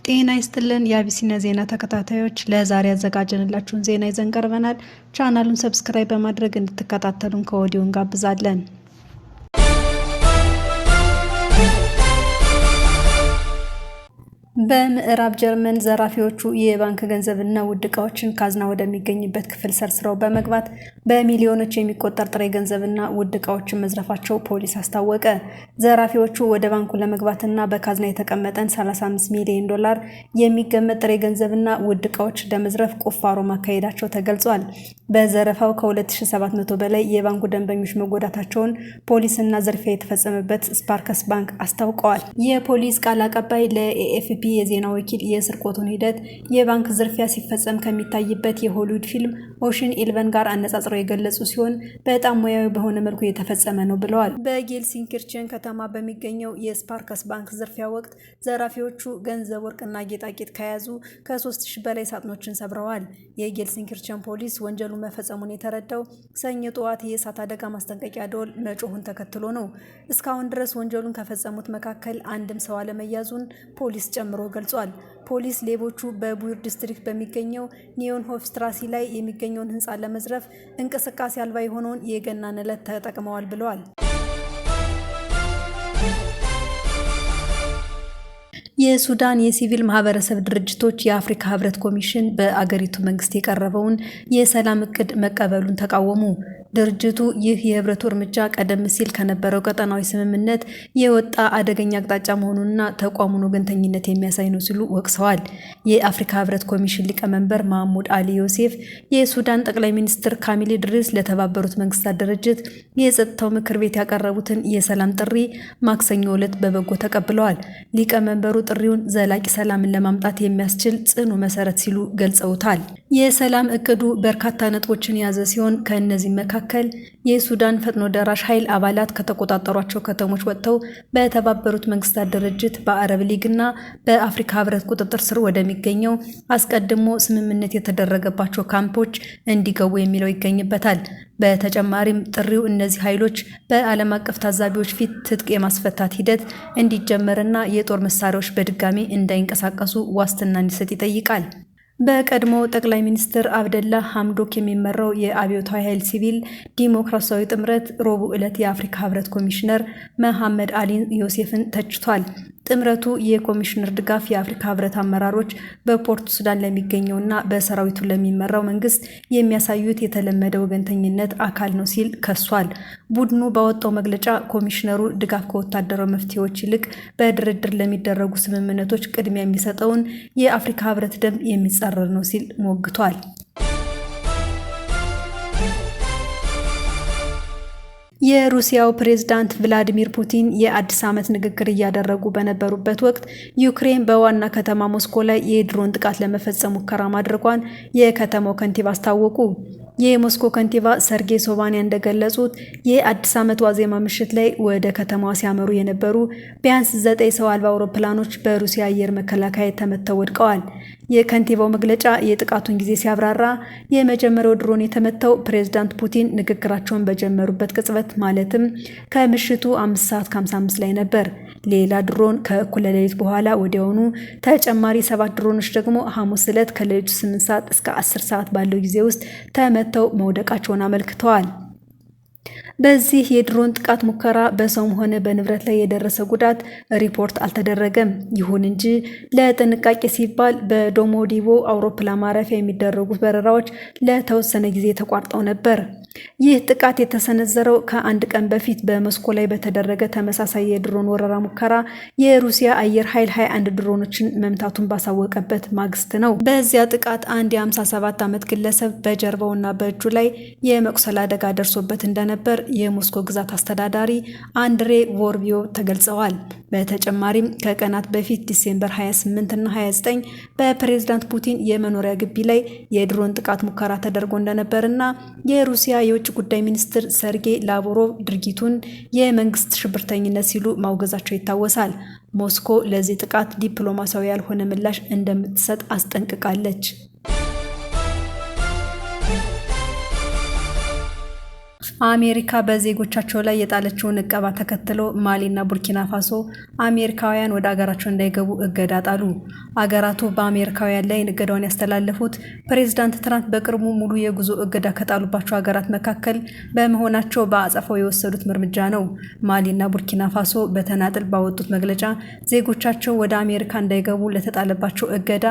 ጤና ይስጥልን የአቢሲኒያ ዜና ተከታታዮች፣ ለዛሬ ያዘጋጀንላችሁን ዜና ይዘን ቀርበናል። ቻናሉን subscribe በማድረግ እንድትከታተሉን ከወዲሁ እንጋብዛለን። በምዕራብ ጀርመን ዘራፊዎቹ የባንክ ገንዘብና ውድ ዕቃዎችን ካዝና ወደሚገኝበት ክፍል ሰርስረው በመግባት በሚሊዮኖች የሚቆጠር ጥሬ ገንዘብና ውድ ዕቃዎችን መዝረፋቸው ፖሊስ አስታወቀ። ዘራፊዎቹ ወደ ባንኩ ለመግባትና በካዝና የተቀመጠን 35 ሚሊዮን ዶላር የሚገመት ጥሬ ገንዘብና ውድ ዕቃዎች ለመዝረፍ ቁፋሮ ማካሄዳቸው ተገልጿል። በዘረፋው ከ2700 በላይ የባንኩ ደንበኞች መጎዳታቸውን ፖሊስና ዝርፊያ የተፈጸመበት ስፓርካስ ባንክ አስታውቀዋል። የፖሊስ ቃል አቀባይ ለኤኤፍፒ የዜና ወኪል የስርቆቱን ሂደት የባንክ ዝርፊያ ሲፈጸም ከሚታይበት የሆሊውድ ፊልም ኦሽን ኢሌቨን ጋር አነጻጽረው የገለጹ ሲሆን በጣም ሙያዊ በሆነ መልኩ የተፈጸመ ነው ብለዋል። በጌልሴንኪርቸን ከተማ በሚገኘው የስፓርካስ ባንክ ዝርፊያ ወቅት ዘራፊዎቹ ገንዘብ፣ ወርቅና ጌጣጌጥ ከያዙ ከ3000 በላይ ሳጥኖችን ሰብረዋል። የጌልሴንኪርቸን ፖሊስ ወንጀሉን መፈጸሙን የተረዳው ሰኞ ጠዋት የእሳት አደጋ ማስጠንቀቂያ ደወል መጮሁን ተከትሎ ነው። እስካሁን ድረስ ወንጀሉን ከፈጸሙት መካከል አንድም ሰው አለመያዙን ፖሊስ ጨምሮ ገልጿል። ፖሊስ ሌቦቹ በቡር ዲስትሪክት በሚገኘው ኒዮንሆፍስትራሲ ላይ የሚገኘውን ሕንፃ ለመዝረፍ እንቅስቃሴ አልባ የሆነውን የገናን ዕለት ተጠቅመዋል ብለዋል። የሱዳን የሲቪል ማህበረሰብ ድርጅቶች የአፍሪካ ህብረት ኮሚሽን በአገሪቱ መንግስት የቀረበውን የሰላም እቅድ መቀበሉን ተቃወሙ። ድርጅቱ ይህ የህብረቱ እርምጃ ቀደም ሲል ከነበረው ቀጠናዊ ስምምነት የወጣ አደገኛ አቅጣጫ መሆኑንና ተቋሙን ወገንተኝነት የሚያሳይ ነው ሲሉ ወቅሰዋል። የአፍሪካ ህብረት ኮሚሽን ሊቀመንበር ማህሙድ አሊ ዮሴፍ የሱዳን ጠቅላይ ሚኒስትር ካሚል ኢድሪስ ለተባበሩት መንግስታት ድርጅት የጸጥታው ምክር ቤት ያቀረቡትን የሰላም ጥሪ ማክሰኞ ዕለት በበጎ ተቀብለዋል። ሊቀመንበሩ ጥሪውን ዘላቂ ሰላምን ለማምጣት የሚያስችል ጽኑ መሰረት ሲሉ ገልጸውታል። የሰላም እቅዱ በርካታ ነጥቦችን የያዘ ሲሆን ከእነዚህ መካከል የሱዳን ፈጥኖ ደራሽ ኃይል አባላት ከተቆጣጠሯቸው ከተሞች ወጥተው በተባበሩት መንግስታት ድርጅት፣ በአረብ ሊግ እና በአፍሪካ ህብረት ቁጥጥር ስር ወደሚገኘው አስቀድሞ ስምምነት የተደረገባቸው ካምፖች እንዲገቡ የሚለው ይገኝበታል። በተጨማሪም ጥሪው እነዚህ ኃይሎች በዓለም አቀፍ ታዛቢዎች ፊት ትጥቅ የማስፈታት ሂደት እንዲጀመርና የጦር መሳሪያዎች በድጋሚ እንዳይንቀሳቀሱ ዋስትና እንዲሰጥ ይጠይቃል። በቀድሞ ጠቅላይ ሚኒስትር አብደላ ሐምዶክ የሚመራው የአብዮታዊ ኃይል ሲቪል ዲሞክራሲያዊ ጥምረት ረቡዕ ዕለት የአፍሪካ ህብረት ኮሚሽነር መሐመድ አሊ ዮሴፍን ተችቷል። ጥምረቱ የኮሚሽነር ድጋፍ የአፍሪካ ህብረት አመራሮች በፖርት ሱዳን ለሚገኘውና በሰራዊቱ ለሚመራው መንግስት የሚያሳዩት የተለመደ ወገንተኝነት አካል ነው ሲል ከሷል። ቡድኑ ባወጣው መግለጫ ኮሚሽነሩ ድጋፍ ከወታደራዊ መፍትሄዎች ይልቅ በድርድር ለሚደረጉ ስምምነቶች ቅድሚያ የሚሰጠውን የአፍሪካ ህብረት ደንብ የሚጻረር ነው ሲል ሞግቷል። የሩሲያው ፕሬዝዳንት ቭላዲሚር ፑቲን የአዲስ ዓመት ንግግር እያደረጉ በነበሩበት ወቅት ዩክሬን በዋና ከተማ ሞስኮ ላይ የድሮን ጥቃት ለመፈጸም ሙከራ ማድረጓን የከተማው ከንቲባ አስታወቁ። የሞስኮ ከንቲባ ሰርጌይ ሶባኒያ እንደገለጹት የአዲስ ዓመት ዋዜማ ምሽት ላይ ወደ ከተማዋ ሲያመሩ የነበሩ ቢያንስ 9 ሰው አልባ አውሮፕላኖች በሩሲያ አየር መከላከያ ተመተው ወድቀዋል። የከንቲባው መግለጫ የጥቃቱን ጊዜ ሲያብራራ የመጀመሪያው ድሮን የተመታው ፕሬዝዳንት ፑቲን ንግግራቸውን በጀመሩበት ቅጽበት ማለትም ከምሽቱ 5 ሰዓት ከ55 ላይ ነበር። ሌላ ድሮን ከእኩለ ሌሊት በኋላ ወዲያውኑ፣ ተጨማሪ 7 ድሮኖች ደግሞ ሐሙስ ዕለት ከሌሊቱ 8 ሰዓት እስከ 10 ሰዓት ባለው ጊዜ ውስጥ ተመተው መውደቃቸውን አመልክተዋል። በዚህ የድሮን ጥቃት ሙከራ በሰውም ሆነ በንብረት ላይ የደረሰ ጉዳት ሪፖርት አልተደረገም። ይሁን እንጂ ለጥንቃቄ ሲባል በዶሞዲቮ አውሮፕላን ማረፊያ የሚደረጉት በረራዎች ለተወሰነ ጊዜ ተቋርጠው ነበር። ይህ ጥቃት የተሰነዘረው ከአንድ ቀን በፊት በሞስኮ ላይ በተደረገ ተመሳሳይ የድሮን ወረራ ሙከራ የሩሲያ አየር ኃይል 21 ድሮኖችን መምታቱን ባሳወቀበት ማግስት ነው። በዚያ ጥቃት አንድ የ57 ዓመት ግለሰብ በጀርባውና በእጁ ላይ የመቁሰል አደጋ ደርሶበት እንደነበር የሞስኮ ግዛት አስተዳዳሪ አንድሬ ቮርቢዮ ተገልጸዋል። በተጨማሪም ከቀናት በፊት December 28 እና 29 በፕሬዝዳንት ፑቲን የመኖሪያ ግቢ ላይ የድሮን ጥቃት ሙከራ ተደርጎ እንደነበርና የሩሲያ የውጭ ጉዳይ ሚኒስትር ሰርጌይ ላቭሮቭ ድርጊቱን የመንግስት ሽብርተኝነት ሲሉ ማውገዛቸው ይታወሳል። ሞስኮ ለዚህ ጥቃት ዲፕሎማሲያዊ ያልሆነ ምላሽ እንደምትሰጥ አስጠንቅቃለች። አሜሪካ በዜጎቻቸው ላይ የጣለችውን እቀባ ተከትሎ ማሊና ቡርኪና ፋሶ አሜሪካውያን ወደ አገራቸው እንዳይገቡ እገዳ ጣሉ። አገራቱ በአሜሪካውያን ላይ እገዳውን ያስተላለፉት ፕሬዚዳንት ትራምፕ በቅርቡ ሙሉ የጉዞ እገዳ ከጣሉባቸው አገራት መካከል በመሆናቸው በአጸፋው የወሰዱት እርምጃ ነው። ማሊና ቡርኪና ፋሶ በተናጥል ባወጡት መግለጫ ዜጎቻቸው ወደ አሜሪካ እንዳይገቡ ለተጣለባቸው እገዳ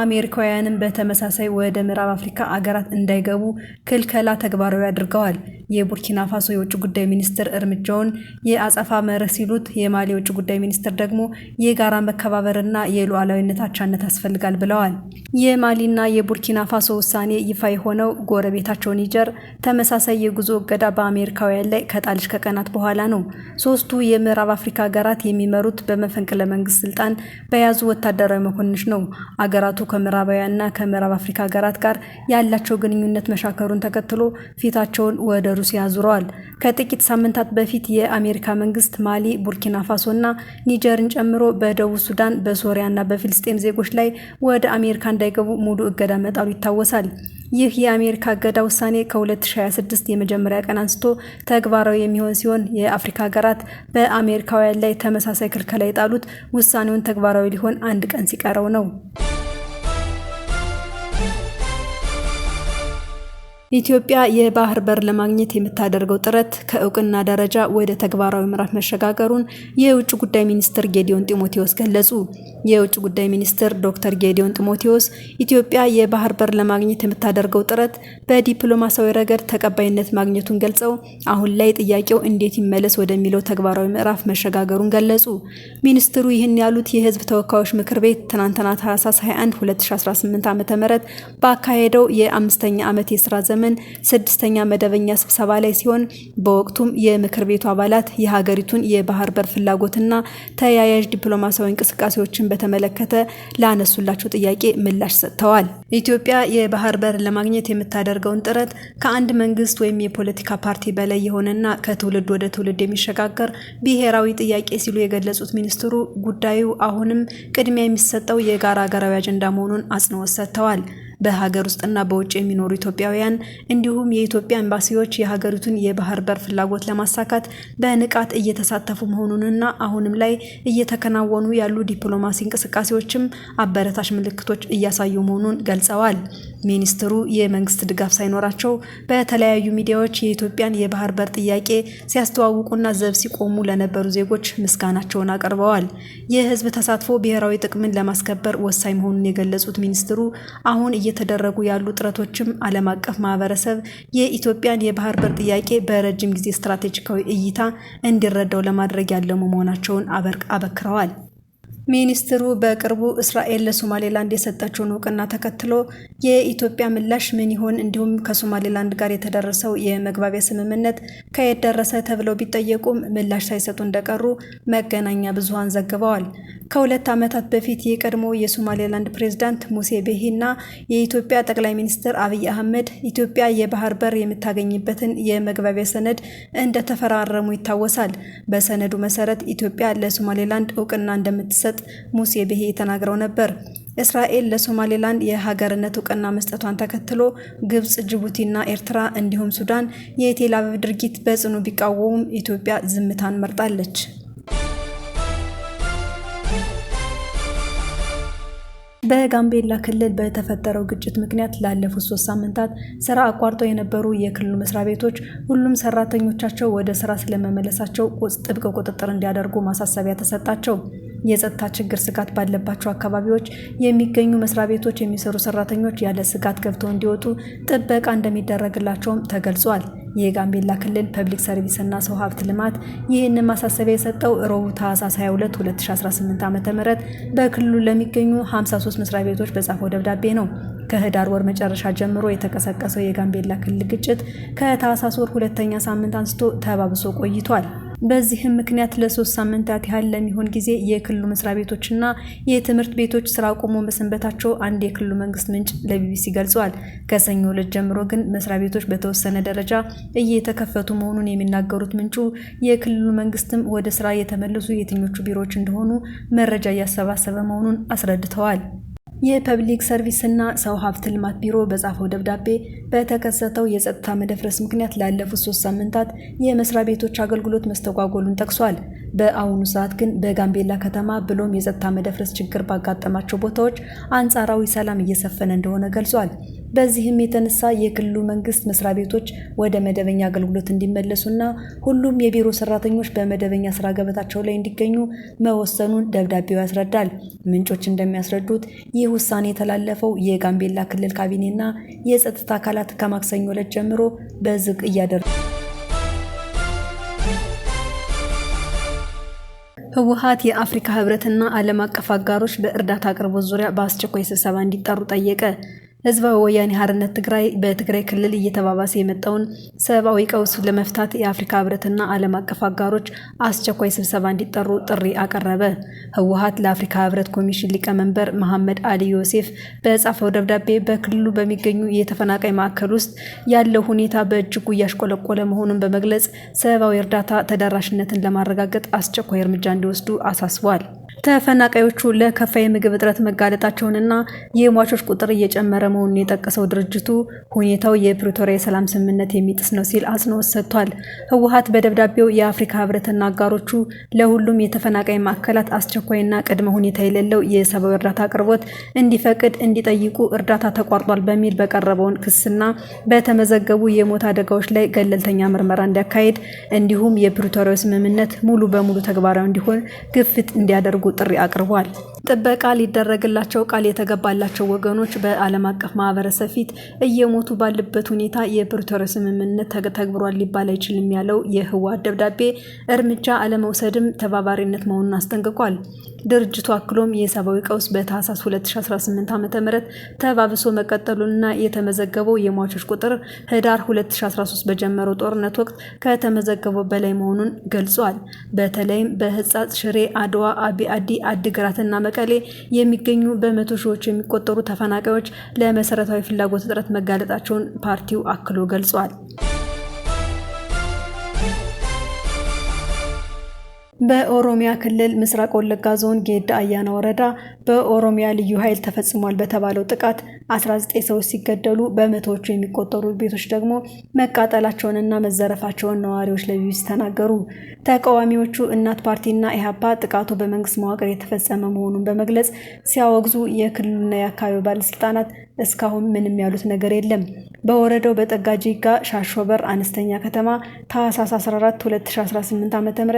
አሜሪካውያንም በተመሳሳይ ወደ ምዕራብ አፍሪካ አገራት እንዳይገቡ ክልከላ ተግባራዊ አድርገዋል። የቡርኪና ፋሶ የውጭ ጉዳይ ሚኒስትር እርምጃውን የአጸፋ መርህ ሲሉት፣ የማሊ የውጭ ጉዳይ ሚኒስትር ደግሞ የጋራ መከባበርና የሉዓላዊነት አቻነት ያስፈልጋል ብለዋል። የማሊና የቡርኪና ፋሶ ውሳኔ ይፋ የሆነው ጎረቤታቸው ኒጀር ተመሳሳይ የጉዞ እገዳ በአሜሪካውያን ላይ ከጣለች ከቀናት በኋላ ነው። ሶስቱ የምዕራብ አፍሪካ ሀገራት የሚመሩት በመፈንቅለ መንግስት ስልጣን በያዙ ወታደራዊ መኮንኖች ነው። አገራቱ ከምዕራባውያንና ከምዕራብ አፍሪካ ሀገራት ጋር ያላቸው ግንኙነት መሻከሩን ተከትሎ ፊታቸውን ወደ ሩሲያ አዙረዋል። ከጥቂት ሳምንታት በፊት የአሜሪካ መንግስት ማሊ፣ ቡርኪና ፋሶና ኒጀርን ጨምሮ በደቡብ ሱዳን፣ በሶሪያና በፊልስጤም ዜጎች ላይ ወደ አሜሪካ እንዳይገቡ ሙሉ እገዳ መጣሉ ይታወሳል። ይህ የአሜሪካ እገዳ ውሳኔ ከ2026 የመጀመሪያ ቀን አንስቶ ተግባራዊ የሚሆን ሲሆን የአፍሪካ ሀገራት በአሜሪካውያን ላይ ተመሳሳይ ክልከላ የጣሉት ውሳኔውን ተግባራዊ ሊሆን አንድ ቀን ሲቀረው ነው። ኢትዮጵያ የባህር በር ለማግኘት የምታደርገው ጥረት ከእውቅና ደረጃ ወደ ተግባራዊ ምዕራፍ መሸጋገሩን የውጭ ጉዳይ ሚኒስትር ጌዲዮን ጢሞቴዎስ ገለጹ። የውጭ ጉዳይ ሚኒስትር ዶክተር ጌዲዮን ጢሞቴዎስ ኢትዮጵያ የባህር በር ለማግኘት የምታደርገው ጥረት በዲፕሎማሲያዊ ረገድ ተቀባይነት ማግኘቱን ገልጸው አሁን ላይ ጥያቄው እንዴት ይመለስ ወደሚለው ተግባራዊ ምዕራፍ መሸጋገሩን ገለጹ። ሚኒስትሩ ይህን ያሉት የሕዝብ ተወካዮች ምክር ቤት ትናንትና ታህሳስ 21 2018 ዓ.ም ባካሄደው የአምስተኛ ዓመት የስራ ዘመን ስድስተኛ መደበኛ ስብሰባ ላይ ሲሆን በወቅቱም የምክር ቤቱ አባላት የሀገሪቱን የባህር በር ፍላጎትና ተያያዥ ዲፕሎማሲያዊ እንቅስቃሴዎችን በተመለከተ ላነሱላቸው ጥያቄ ምላሽ ሰጥተዋል። ኢትዮጵያ የባህር በር ለማግኘት የምታደርገውን ጥረት ከአንድ መንግስት ወይም የፖለቲካ ፓርቲ በላይ የሆነና ከትውልድ ወደ ትውልድ የሚሸጋገር ብሔራዊ ጥያቄ ሲሉ የገለጹት ሚኒስትሩ ጉዳዩ አሁንም ቅድሚያ የሚሰጠው የጋራ ሀገራዊ አጀንዳ መሆኑን አጽንኦት ሰጥተዋል። በሀገር ውስጥና በውጭ የሚኖሩ ኢትዮጵያውያን እንዲሁም የኢትዮጵያ ኤምባሲዎች የሀገሪቱን የባህር በር ፍላጎት ለማሳካት በንቃት እየተሳተፉ መሆኑንና አሁንም ላይ እየተከናወኑ ያሉ ዲፕሎማሲ እንቅስቃሴዎችም አበረታች ምልክቶች እያሳዩ መሆኑን ገልጸዋል። ሚኒስትሩ የመንግስት ድጋፍ ሳይኖራቸው በተለያዩ ሚዲያዎች የኢትዮጵያን የባህር በር ጥያቄ ሲያስተዋውቁና ዘብ ሲቆሙ ለነበሩ ዜጎች ምስጋናቸውን አቅርበዋል። የህዝብ ተሳትፎ ብሔራዊ ጥቅምን ለማስከበር ወሳኝ መሆኑን የገለጹት ሚኒስትሩ አሁን እየተደረጉ ያሉ ጥረቶችም ዓለም አቀፍ ማህበረሰብ የኢትዮጵያን የባህር በር ጥያቄ በረጅም ጊዜ ስትራቴጂካዊ እይታ እንዲረዳው ለማድረግ ያለሙ መሆናቸውን አበክረዋል። ሚኒስትሩ በቅርቡ እስራኤል ለሶማሌላንድ የሰጠችውን እውቅና ተከትሎ የኢትዮጵያ ምላሽ ምን ይሆን፣ እንዲሁም ከሶማሌላንድ ጋር የተደረሰው የመግባቢያ ስምምነት ከየት ደረሰ ተብለው ቢጠየቁም ምላሽ ሳይሰጡ እንደቀሩ መገናኛ ብዙኃን ዘግበዋል። ከ2 ዓመታት በፊት የቀድሞ የሶማሌላንድ ፕሬዝዳንት ሙሴ ቤሂ እና የኢትዮጵያ ጠቅላይ ሚኒስትር አብይ አህመድ ኢትዮጵያ የባህር በር የምታገኝበትን የመግባቢያ ሰነድ እንደተፈራረሙ ይታወሳል። በሰነዱ መሰረት ኢትዮጵያ ለሶማሌላንድ እውቅና እንደምትሰጥ ሙሴ ቤሂ ተናግረው ነበር። እስራኤል ለሶማሌላንድ የሀገርነት እውቅና መስጠቷን ተከትሎ ግብጽ፣ ጅቡቲና ኤርትራ እንዲሁም ሱዳን የቴል አቪቭ ድርጊት በጽኑ ቢቃወሙም ኢትዮጵያ ዝምታን መርጣለች። በጋምቤላ ክልል በተፈጠረው ግጭት ምክንያት ላለፉት 3 ሳምንታት ስራ አቋርጠው የነበሩ የክልሉ መስሪያ ቤቶች ሁሉም ሰራተኞቻቸው ወደ ስራ ስለመመለሳቸው ጥብቅ ቁጥጥር እንዲያደርጉ ማሳሰቢያ ተሰጣቸው። የጸጥታ ችግር ስጋት ባለባቸው አካባቢዎች የሚገኙ መስሪያ ቤቶች የሚሰሩ ሰራተኞች ያለ ስጋት ገብተው እንዲወጡ ጥበቃ እንደሚደረግላቸውም ተገልጿል። የጋምቤላ ክልል ፐብሊክ ሰርቪስ እና ሰው ሀብት ልማት ይህንን ማሳሰቢያ የሰጠው ረቡዕ ታህሳስ 22 2018 ዓ.ም በክልሉ ለሚገኙ 53 መስሪያ ቤቶች በጻፈው ደብዳቤ ነው። ከህዳር ወር መጨረሻ ጀምሮ የተቀሰቀሰው የጋምቤላ ክልል ግጭት ከታህሳስ ወር ሁለተኛ ሳምንት አንስቶ ተባብሶ ቆይቷል። በዚህም ምክንያት ለ3 ሳምንታት ያህል ለሚሆን ጊዜ የክልሉ መስሪያ ቤቶችና የትምህርት ቤቶች ስራ ቆሞ መሰንበታቸው አንድ የክልሉ መንግስት ምንጭ ለቢቢሲ ገልጿል። ከሰኞ ዕለት ጀምሮ ግን መስሪያ ቤቶች በተወሰነ ደረጃ እየተከፈቱ መሆኑን የሚናገሩት ምንጩ የክልሉ መንግስትም ወደ ስራ የተመለሱ የትኞቹ ቢሮዎች እንደሆኑ መረጃ እያሰባሰበ መሆኑን አስረድተዋል። የፐብሊክ ሰርቪስና ሰው ሀብት ልማት ቢሮ በጻፈው ደብዳቤ በተከሰተው የጸጥታ መደፍረስ ምክንያት ላለፉት 3 ሳምንታት የመስሪያ ቤቶች አገልግሎት መስተጓጎሉን ጠቅሷል። በአሁኑ ሰዓት ግን በጋምቤላ ከተማ ብሎም የጸጥታ መደፍረስ ችግር ባጋጠማቸው ቦታዎች አንጻራዊ ሰላም እየሰፈነ እንደሆነ ገልጿል። በዚህም የተነሳ የክልሉ መንግስት መስሪያ ቤቶች ወደ መደበኛ አገልግሎት እንዲመለሱና ሁሉም የቢሮ ሰራተኞች በመደበኛ ስራ ገበታቸው ላይ እንዲገኙ መወሰኑን ደብዳቤው ያስረዳል። ምንጮች እንደሚያስረዱት ይህ ውሳኔ የተላለፈው የጋምቤላ ክልል ካቢኔና የጸጥታ አካላት ከማክሰኞ ዕለት ጀምሮ በዝግ እያደረጉ። ህወሓት የአፍሪካ ህብረትና ዓለም አቀፍ አጋሮች በእርዳታ አቅርቦት ዙሪያ በአስቸኳይ ስብሰባ እንዲጠሩ ጠየቀ። ህዝባዊ ወያኔ ሓርነት ትግራይ በትግራይ ክልል እየተባባሰ የመጣውን ሰብአዊ ቀውስ ለመፍታት የአፍሪካ ህብረትና ዓለም አቀፍ አጋሮች አስቸኳይ ስብሰባ እንዲጠሩ ጥሪ አቀረበ። ህወሓት ለአፍሪካ ህብረት ኮሚሽን ሊቀመንበር መሐመድ አሊ ዮሴፍ በጻፈው ደብዳቤ በክልሉ በሚገኙ የተፈናቃይ ማዕከል ውስጥ ያለው ሁኔታ በእጅጉ እያሽቆለቆለ መሆኑን በመግለጽ ሰብአዊ እርዳታ ተደራሽነትን ለማረጋገጥ አስቸኳይ እርምጃ እንዲወስዱ አሳስቧል። ተፈናቃዮቹ ለከፋ የምግብ እጥረት መጋለጣቸውንና የሟቾች ቁጥር እየጨመረ መሆኑን የጠቀሰው ድርጅቱ ሁኔታው የፕሪቶሪያ የሰላም ስምምነት የሚጥስ ነው ሲል አጽንኦት ሰጥቷል። ህወሓት በደብዳቤው የአፍሪካ ህብረትና አጋሮቹ ለሁሉም የተፈናቃይ ማዕከላት አስቸኳይና ቅድመ ሁኔታ የሌለው የሰብአዊ እርዳታ አቅርቦት እንዲፈቅድ እንዲጠይቁ፣ እርዳታ ተቋርጧል በሚል በቀረበውን ክስና በተመዘገቡ የሞት አደጋዎች ላይ ገለልተኛ ምርመራ እንዲያካሄድ እንዲሁም የፕሪቶሪያው ስምምነት ሙሉ በሙሉ ተግባራዊ እንዲሆን ግፊት እንዲያደርጉ ጥሪ አቅርቧል። ጥበቃ ሊደረግላቸው ቃል የተገባላቸው ወገኖች በዓለም አቀፍ ማህበረሰብ ፊት እየሞቱ ባለበት ሁኔታ የፕሪቶሪያው ስምምነት ተግብሯል ሊባል አይችልም ያለው የህወሓት ደብዳቤ እርምጃ አለመውሰድም ተባባሪነት መሆኑን አስጠንቅቋል። ድርጅቱ አክሎም የሰብአዊ ቀውስ በታህሳስ 2018 ዓ.ም ተባብሶ መቀጠሉንና የተመዘገበው የሟቾች ቁጥር ህዳር 2013 በጀመረው ጦርነት ወቅት ከተመዘገበው በላይ መሆኑን ገልጿል። በተለይም በህጻጽ፣ ሽሬ፣ አድዋ፣ አቢ አዲ፣ አዲግራትና መቀሌ የሚገኙ በመቶ ሺዎች የሚቆጠሩ ተፈናቃዮች ለመሰረታዊ ፍላጎት እጥረት መጋለጣቸውን ፓርቲው አክሎ ገልጿል። በኦሮሚያ ክልል ምስራቅ ወለጋ ዞን ጌዳ አያና ወረዳ በኦሮሚያ ልዩ ኃይል ተፈጽሟል በተባለው ጥቃት 19 ሰዎች ሲገደሉ በመቶዎቹ የሚቆጠሩ ቤቶች ደግሞ መቃጠላቸውንና መዘረፋቸውን ነዋሪዎች ለቢቢሲ ተናገሩ። ተቃዋሚዎቹ እናት ፓርቲና ኢህአፓ ጥቃቱ በመንግስት መዋቅር የተፈጸመ መሆኑን በመግለጽ ሲያወግዙ፣ የክልሉና የአካባቢው ባለስልጣናት እስካሁን ምንም ያሉት ነገር የለም። በወረዳው በጠጋጂጋ ሻሾበር አነስተኛ ከተማ ታህሳስ 14 2018 ዓ.ም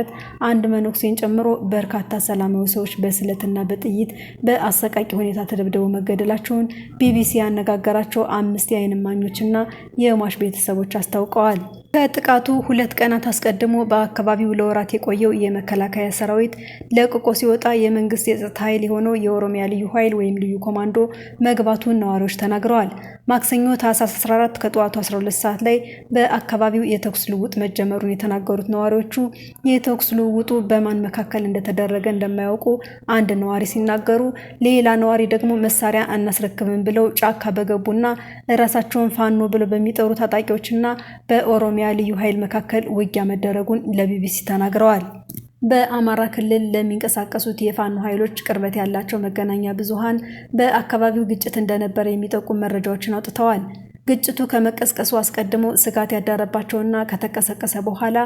አንድ መነኩሴን ጨምሮ በርካታ ሰላማዊ ሰዎች በስለትና በጥይት በአሰቃቂ ሁኔታ ተደብድበው መገደላቸውን ቢቢሲ ያነጋገራቸው 5 የዓይን እማኞችና የሟች ቤተሰቦች አስታውቀዋል። ከጥቃቱ 2 ቀናት አስቀድሞ በአካባቢው ለወራት የቆየው የመከላከያ ሰራዊት ለቅቆ ሲወጣ የመንግስት የጸጥታ ኃይል የሆነው የኦሮሚያ ልዩ ኃይል ወይም ልዩ ኮማንዶ መግባቱን ነዋሪዎች ተናግረዋል። ማክሰኞ ታህሳስ 14 ከጠዋቱ 12 ሰዓት ላይ በአካባቢው የተኩስ ልውውጥ መጀመሩን የተናገሩት ነዋሪዎቹ የተኩስ ልውውጡ በማን መካከል እንደተደረገ እንደማያውቁ አንድ ነዋሪ ሲናገሩ፣ ሌላ ነዋሪ ደግሞ መሳሪያ አናስረክብም ብለው ጫካ በገቡና ራሳቸውን ፋኖ ብለው በሚጠሩ ታጣቂዎችና በኦሮሚያ ልዩ ኃይል መካከል ውጊያ መደረጉን ለቢቢሲ ተናግረዋል። በአማራ ክልል ለሚንቀሳቀሱት የፋኖ ኃይሎች ቅርበት ያላቸው መገናኛ ብዙሃን በአካባቢው ግጭት እንደነበረ የሚጠቁም መረጃዎችን አውጥተዋል። ግጭቱ ከመቀስቀሱ አስቀድሞ ስጋት ያደረባቸውና ከተቀሰቀሰ በኋላ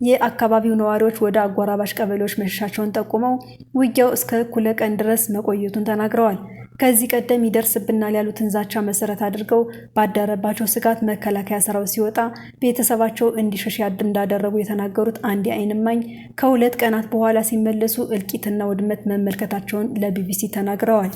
የአካባቢው ነዋሪዎች ወደ አጎራባች ቀበሌዎች መሸሻቸውን ጠቁመው ውጊያው እስከ እኩለ ቀን ድረስ መቆየቱን ተናግረዋል። ከዚህ ቀደም ይደርስብናል ያሉትን ዛቻ መሰረት አድርገው ባደረባቸው ስጋት መከላከያ ሰራዊት ሲወጣ ቤተሰባቸው እንዲሸሽ እንዳደረጉ የተናገሩት አንድ የዓይን እማኝ ከ2 ቀናት በኋላ ሲመለሱ እልቂትና ውድመት መመልከታቸውን ለቢቢሲ ተናግረዋል።